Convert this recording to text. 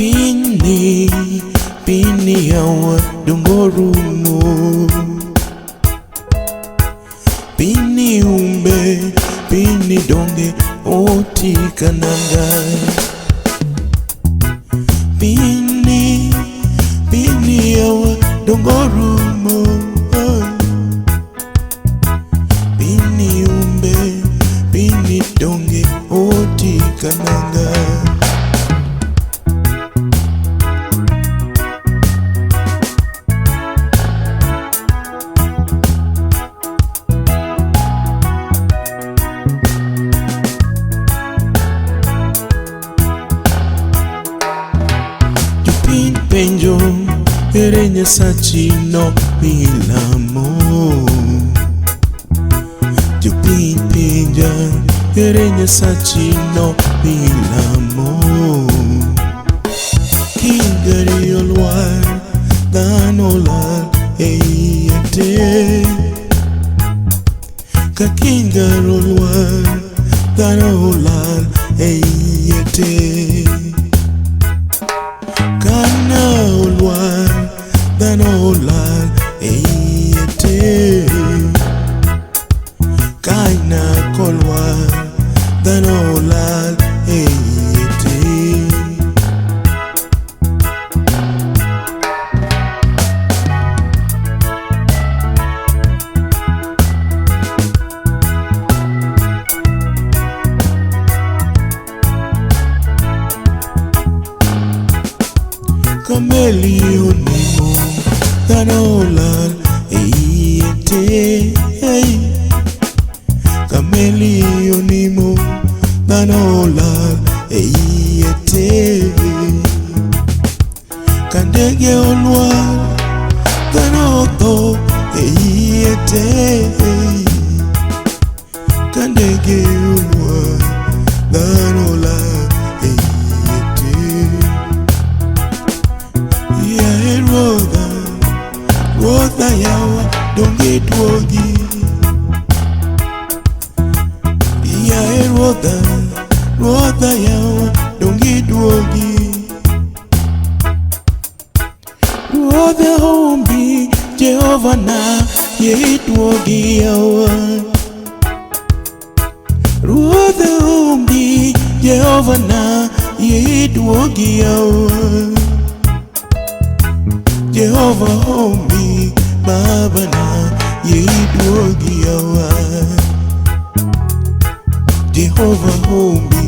Pini, pini yawa dongorumo. Pini umbe, pini donge oti kananga. Pini, pini yawa dongorumo. Pini umbe, pini donge oti kananga. Penjo ere Nyasachi no milamo. Jopiny penja ere Nyasachi no milamo. Kingari olwar dhano olal e iye te. Ka kingari olwar dhano olal e iye te. Kana olwar dhano olal e iye te. Kaina kolwar dhano olal e iye te. Kameli onimo dhano olal e iye te. Kameli onimo dhano olal e iye te. Ka ndege olwar dhano otho e iye te. Ka ndege olwar dhano olal e iye te. Yaye Ruodha, Ruodha yawa donge duogi. Yaye Ruodha, Ruodha yawa donge duogi. Ruodha hombi Jehova na yie duogi yawa. Ruodha hombi Jehova na yie duogi yawa. Jehova hombi Baba na yie duogi yawa. Jehova hombi